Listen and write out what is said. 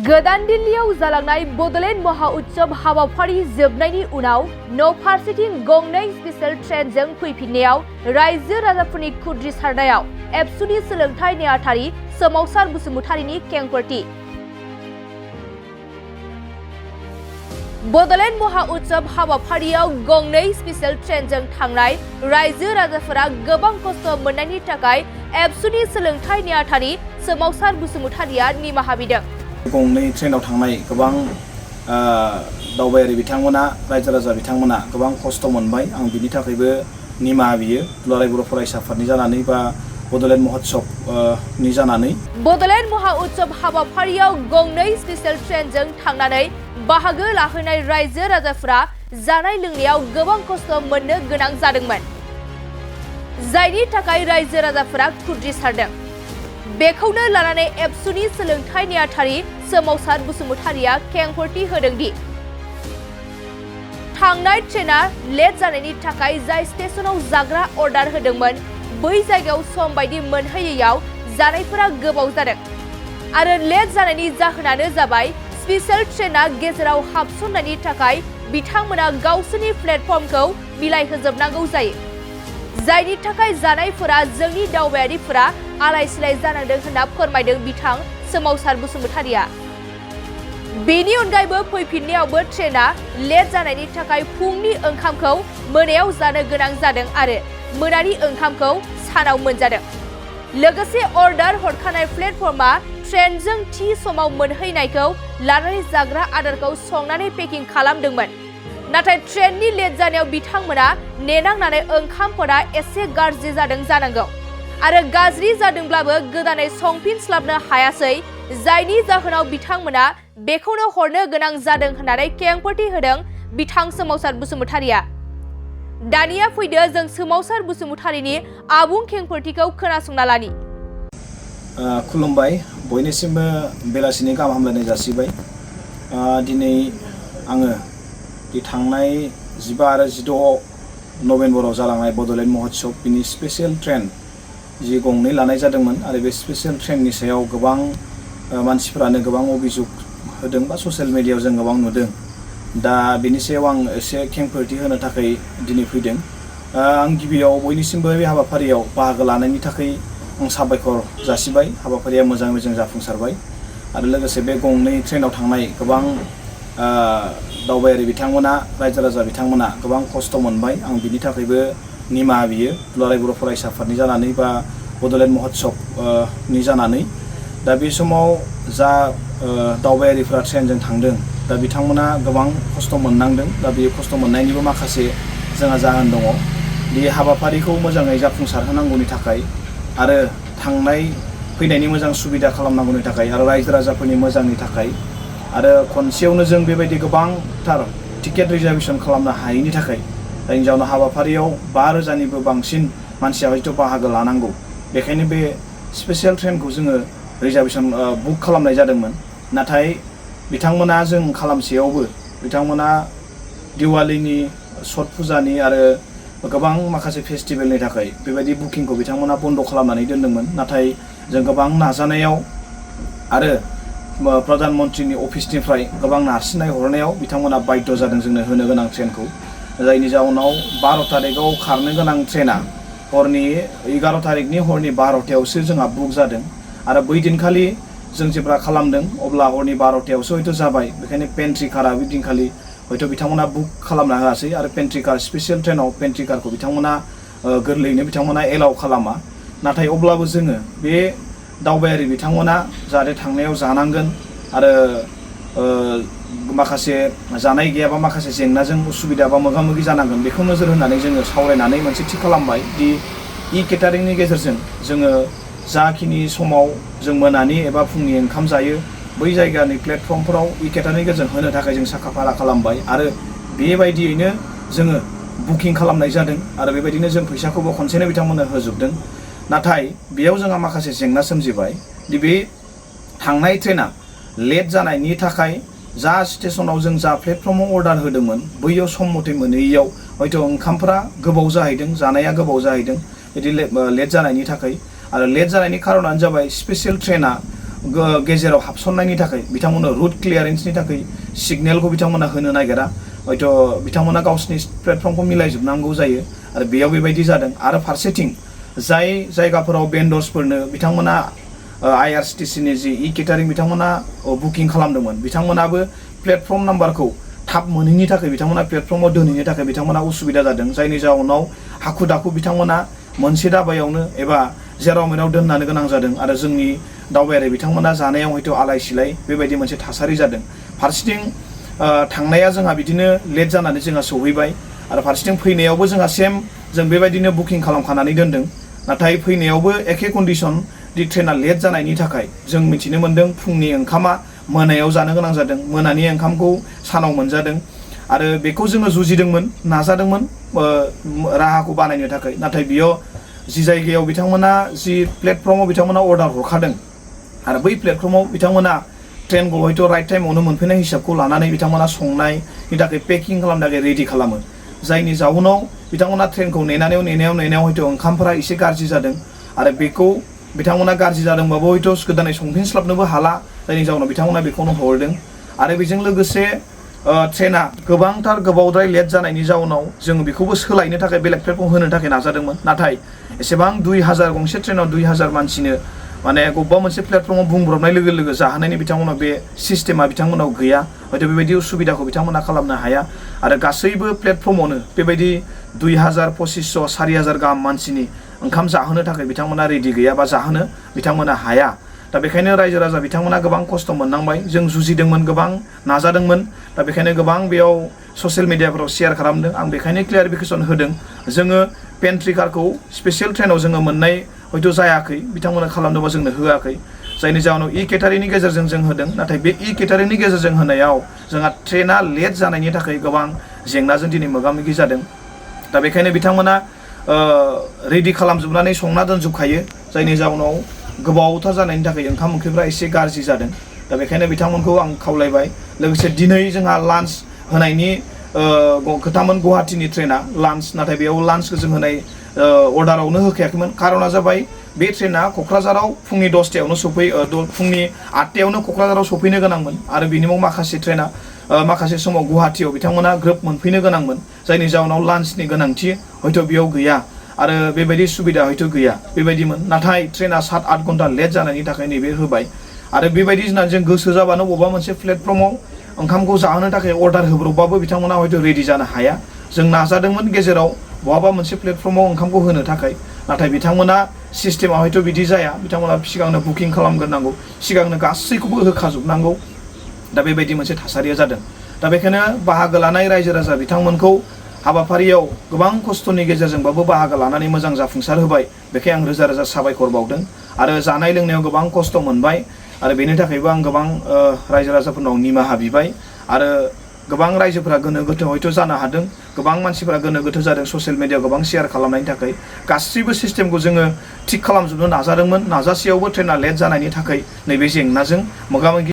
गोदान दिल्लीयाव जालांनाय बड'लेण्ड महा उत्सव हाबाफारि जोबनायनि उनाव न'फारसेथिं गंनै स्पेशल ट्रेनजों फैफिननायाव रायजो राजाफोरनि खुद्रिसारनायाव एबसुनि सोलोंथाइ नेहाथारि सोमावसार बसुमतारीनि खेंफोरथि। बड'लेण्ड महा उत्सव हाबाफारियाव गंनै स्पेशल ट्रेनजों थांनाय रायजो राजाफोरा गोबां खस्थ' मोननायनि थाखाय एबसुनि सोलोंथाइ नेहाथारि सोमावसार बसुमतारीया निमाहा बिदों। गंनै ट्रेनाव थांनाय गोबां दावबायारि बिथांमोना रायजो राजा बिथांमोना गोबां खस्थ' मोनबाय। आं बिनि थाखायबो निमाहा बियो दुलाराय बर' फरायसा आफादनि जानानै बा बड'लेण्ड महोत्सवनि जानानै। बड'लेण्ड महा उत्सव हाबाफारियाव गंनै स्पेशल ट्रेनजों थांनानै बाहागो लाहैनाय रायजो राजाफोरा जानाय लोंनायाव गोबां खस्थ' मोननो गोनां जादोंमोन, जायनि थाखाय रायजो राजाफोरा खुद्रिसारदों। बेखौनो लानानै एबसुनि सोलोंथाइ नेहाथारि सोमावसार बसुमतारीया खेंफोरथि होदों दि थांनाय ट्रेना लेट जानायनि थाखाय जाय स्टेशनाव जाग्रा अर्डार होदोंमोन बै जायगायाव सम बायदि मोनहैयैयाव जानायफोरा गोबाव जादों आरो लेट जानायनि जाहोनानो जाबाय स्पेशल ट्रेना गेजेराव हाबसननायनि थाखाय बिथांमोना गावसोरनि प्लेटफर्मखौ मिलायहोजोबनांगौ जायो, जायनि थाखाय जानायफोरा जोंनि दावबायारिफोरा आलाय-सिलाय जानांदों होनना फोरमायदों बिथां सोमावसार बसुमतारीया। बेनि अनगायैबो फैफिननायावबो ट्रेना लेट जानायनि थाखाय फुंनि ओंखामखौ मोनायाव जानो गोनां जादों आरो मोनानि ओंखामखौ सानाव मोनजादों। लोगोसे अर्डार हरखानाय प्लेटफर्मा ट्रेनजों थि समाव मोनहैनायखौ लानानै जाग्रा आदारखौ संनानै पेकिं खालामदोंमोन, नाथाय ट्रेननि लेट जानायाव बिथांमोना नेनांनानै ओंखामफोरा एसे गाज्रि जादों जानांगौ आरो गाज्रि जादोंब्लाबो गोदानै संफिनस्लाबनो हायासै, जायनि जाहोनाव बिथांमोना बेखौनो हरनो गोनां जादों होननानै खेंफोरथि होदों बिथां सोमावसार बसुमतारीया। दानिया फैदो जों सोमावसार बसुमतारीनि आबुं खेंफोरथिखौ खोनासंना लानि। खुलुमबाय, बयनिसिमबो बेलासिनि गाहाम हामलायनाय जासिबाय। दिनै आङो थांनाय 15 आरो 16 नभेम्बराव जालांनाय बड'लेण्ड महोत्सव बिनि स्पेशल ट्रेन जि गंनै लानाय जादोंमोन आरो बे स्पेशल ट्रेननि सायाव गोबां मानसिफोरानो गोबां अभियोग होदों बा ससियेल मिडियायाव जों गोबां नुदों। दा बेनि सायाव आं एसे खेंफोरथि होनो थाखाय दिनै फैदों। आं गिबियाव बयनिसिमबो बे हाबाफारियाव बाहागो लानायनि थाखाय आं साबायखर जासिबाय। हाबाफारिया मोजाङै मोजां जाफुंसारबाय आरो लोगोसे बे गंनै ट्रेनाव थांनाय गोबां दावबायारि बिथांमोना रायजो राजा बिथांमोना गोबां खस्थ' मोनबाय। आं बिनि थाखायबो निमाहा बियो दुलाराय बर' फरायसा आफादनि जानानै बा बड'लेण्ड महोत्सवनि जानानै। दा बे समाव जा दावबायारिफ्रा ट्रेनजों थांदों दा बिथांमोना गोबां खस्थ' मोननांदों। दा बे खस्थ' मोननायनिबो माखासे जोंहा जाहोन दङ। बे हाबाफारिखौ मोजाङै जाफुंसारहोनांगौनि थाखाय आरो थांनाय फैनायनि मोजां सुबिदा खालामनांगौनि थाखाय आरो रायजो राजाफोरनि मोजांनि थाखाय आरो खनसेयावनो जों बेबायदि गोबांथार टिकेट रिजार्भेसन खालामनो हायैनि थाखाय, जायनि जाउनाव हाबाफारियाव 5,000निबो बांसिन मानसिया हयथ' बाहागो लानांगौ। बेखायनो बे स्पेशल ट्रेनखौ जोङो रिजार्भेसन बुक खालामनाय जादोंमोन। नाथाय बिथांमोना जों खालामसेयावबो बिथांमोना दिवालीनि, छठ फुजानि आरो गोबां माखासे फेस्टिभेलनि थाखाय बेबायदि बुकिंखौ बिथांमोना बन्द' खालामनानै दोनदोंमोन। नाथाय जों गोबां नाजानायाव आरो प्रधान मन्त्रिनि अफिसनिफ्राय गोबां नारसिननाय हरनायाव बिथांमोना बाध्य जादों जोंनो होनो गोनां ट्रेनखौ, जायनि जाउनाव 12 तारिखआव खारनो गोनां ट्रेना हरनि 11 तारिखनि हरनि 12थायावसो जोंहा बुक जादों आरो बै दिनखालि जों जेब्ला खालामदों अब्ला हरनि 12थायावसो हयथ' जाबाय। बेखायनो पेन्ट्रि कारआ बे दिनखालि हयथ' बिथांमोना बुक खालामना होआसै आरो पेन्ट्रि कार स्पेशल ट्रेनाव पेन्ट्रि कारखौ बिथांमोना गोरलैयैनो बिथांमोना एलाउ खालामा। नाथाय अब्लाबो जोङो बे दावबायारि बिथांमोना जाहाथे थांनायाव जानांगोन आरो माखासे जानाय गैयाबा माखासे जेंनाजों उसुबिदा बा मोगा-मोगि जानांगोन, बेखौ नोजोर होनानै जोङो सावरायनानै मोनसे थि खालामबाय दि केटारिंनि गेजेरजों जोङो जाखिनि समाव जों मोनानि एबा फुंनि ओंखाम जायो बै जायगानि प्लेटफर्मफोराव केटारिंनि गेजेरजों होनो थाखाय जों साखा-फारा खालामबाय आरो बेबायदियैनो जोङो बुकिं खालामनाय जादों आरो बेबायदिनो जों फैसाखौबो खनसेनो बिथांमोननो होजोबदों। नाथाय बेयाव जोंहा माखासे जेंना सोमजिबाय दि बे थांनाय ट्रेना लेट जानायनि थाखाय जा स्टेशनाव जों जा प्लेटफर्माव अर्डार होदोंमोन बैयाव सम मथे मोनहैयैयाव हयथ' ओंखामफ्रा गोबाव जाहैदों, जानाया गोबाव जाहैदों बिदि लेट जानायनि थाखाय। आरो लेट जानायनि खारनानो जाबाय स्पेशल ट्रेना गेजेराव हाबसननायनि थाखाय बिथांमोननो रुट क्लियारेन्सनि थाखाय सिगनेलखौ बिथांमोना होनो नागिरा हयथ' बिथांमोना गावसिनि प्लेटफर्मखौ मिलायजोबनांगौ जायो आरो बेयाव बेबायदि जादों आरो फारसेथिं जाय जायगाफोराव बेन्डर्सफोरनो बिथांमोना IRCTCनि जि केटारिं बिथांमोना बुकिं खालामदोंमोन बिथांमोनाबो प्लेटफर्म नाम्बारखौ थाब मोनहैनि थाखाय बिथांमोना प्लेटफर्माव दोनहैनो थाखाय बिथांमोना उसुबिदा जादों जायनि जाउनाव हाखु दाखु बिथांमोना मोनसे दाबायावनो एबा जेराव मेराव दोननो गोनां जादों आरो जोंनि दावबायारि बिथांमोना जानायाव हयथ' आलाय सिलाय बेबायदि मोनसे थासारि जादों फारसेथिं थांनाया जोंहा बिदिनो लेट जानानै जोंहा सौहैबाय आरो फारसेथिं फैनायावबो जोंहा सेम जों बेबायदिनो बुकिं खालामखानानै दोनदों नाथाय फैनायावबो एखे कन्डिसन दि ट्रेना लेट जानायनि थाखाय जों मिथिनो मोन्दों फुंनि ओंखामा मोनायाव जानो गोनां जादों मोनानि ओंखामखौ सानाव मोनजादों आरो बेखौ जोङो जुजिदोंमोन नाजादोंमोन राहाखौ बानायनो थाखाय नाथाय बेयाव जि जायगायाव बिथांमोना जि प्लेटफर्माव बिथांमोना अर्डार हरखादों आरो बै प्लेटफर्माव बिथांमोना ट्रेनखौ हयथ' राइट टाइमावनो मोनफैनाय हिसाबखौ लानानै बिथांमोना संनायनि थाखाय पेकिं खालामनो थाखाय रेडि खालामो जायनि जाउनाव बिथांमोना ट्रेनखौ नेनायाव हयथ' ओंखामफोरा एसे गाज्रि जादों आरो बेखौ बिथांमोना गाज्रि जादोंबाबो हयथ' गोदानै संफिनस्लाबनोबो हाला जायनि जाउनाव बिथांमोना बेखौनो हरदों आरो बेजों लोगोसे ट्रेना गोबांथार गोबावद्राय लेट जानायनि जाउनाव जों बेखौबो सोलायनो थाखाय बेलेग प्लेटफर्म होनो थाखाय नाजादोंमोन नाथाय एसेबां 2000 गंसे ट्रेनाव 2000 मानसिनो माने बबेबा मोनसे प्लेटफर्माव बुंब्रबनाय लोगो लोगो जाहोनायनि बिथांमोनाव बे सिस्टेमा बिथांमोनाव गैया हयथ' बेबायदि उसुबिदाखौ बिथांमोना खालामनो हाया आरो गासैबो प्लेटफर्मावनो बेबायदि 2000 2500 4000 गाहाम मानसिनि ओंखाम जाहोनो थाखाय बिथांमोना रेडि गैया बा जाहोनो बिथांमोना हाया दा बेखायनो रायजो राजा बिथांमोना गोबां खस्थ' मोननांबाय जों जुजिदोंमोन गोबां नाजादोंमोन दा बेखायनो गोबां बेयाव ससियेल मिडियाफोराव शेयार खालामदों आं बेखायनो क्लियारिफिकेसन होदों जोङो पेन्ट्रि कारखौ स्पेसियेल ट्रेनाव जोङो मोननाय हयथ' जायाखै बिथांमोना खालामनोबा जोंनो होआखै जायनि जाहोनाव केटारिंनि गेजेरजों जों होदों नाथाय बे केटारिंनि गेजेरजों होनायाव जोंहा ट्रेना लेट जानायनि थाखाय गोबां जेंनाजों दिनै मोगा मोगि जादों दा बेखायनो बिथांमोना रेडि खालामजोबनानै संना दोनजोबखायो जायनि जाउनाव गोबावथार जानायनि थाखाय ओंखाम ओंख्रिफ्रा एसे गाज्रि जादों दा बेखायनो बिथांमोनखौ आं खावलायबाय लोगोसे दिनै जोंहा लान्च होनायनि खोथामोन गुवाहाटीनि ट्रेना लान्च नाथाय बेयाव लान्चखौ जों होनाय अर्डारावनो होखायाखैमोन कारना जाबाय बे ट्रेना क'क्राझाराव फुंनि 10टायावनो फुंनि 8टायावनो क'क्राझाराव सफैनो गोनांमोन आरो बिनिमाव माखासे ट्रेना माखासे समाव गुवाहाटीयाव बिथांमोना ग्रोब मोनफैनो गोनांमोन जायनि जाउनाव लान्चनि गोनांथि हयथ' बेयाव गैया आरो बेबायदि सुबिदा हयथ' गैया बेबायदिमोन नाथाय ट्रेना 7-8 घन्टा लेट जानायनि थाखाय नैबे होबाय आरो बेबायदि होननानै जों गोसो जाबानो बबेबा मोनसे प्लेटफर्माव ओंखामखौ जाहोनो थाखाय अर्डार होब्रबबाबो बिथांमोना हयथ' रेडि जानो हाया जों नाजादोंमोन गेजेराव बहाबा मोनसे प्लेटफर्माव ओंखामखौ होनो थाखाय नाथाय बिथांमोना सिस्टेमा हयथ' बिदि जाया बिथांमोना सिगांनो बुकिं खालामग्रोनांगौ सिगांनो गासैखौबो होखाजोबनांगौ दा बेबायदि मोनसे थासारिया जादों दा बेखायनो बाहागो लानाय रायजो राजा बिथांमोनखौ हाबाफारियाव गोबां खस्थ'नि गेजेरजोंबाबो बाहागो लानानै मोजां जाफुंसार होबाय बेखाय आं रोजा रोजा साबायखर बावदों आरो जानाय लोंनायाव गोबां खस्थ' मोनबाय आरो बेनि थाखायबो आं गोबां रायजो राजाफोरनाव निमाहा बिबाय आरो गोबां रायजोफोरा गोनो गोथो हयथ' जानो हादों गोबां मानसिफोरा गोनो गोथो जादों ससियेल मिडियायाव गोबां शेयार खालामनायनि थाखाय गासैबो सिस्टेमखौ जोङो थिग खालामजोबनो नाजादोंमोन नाजासेयावबो ट्रेना लेट जानायनि थाखाय नैबे जेंनाजों मोगा मोगि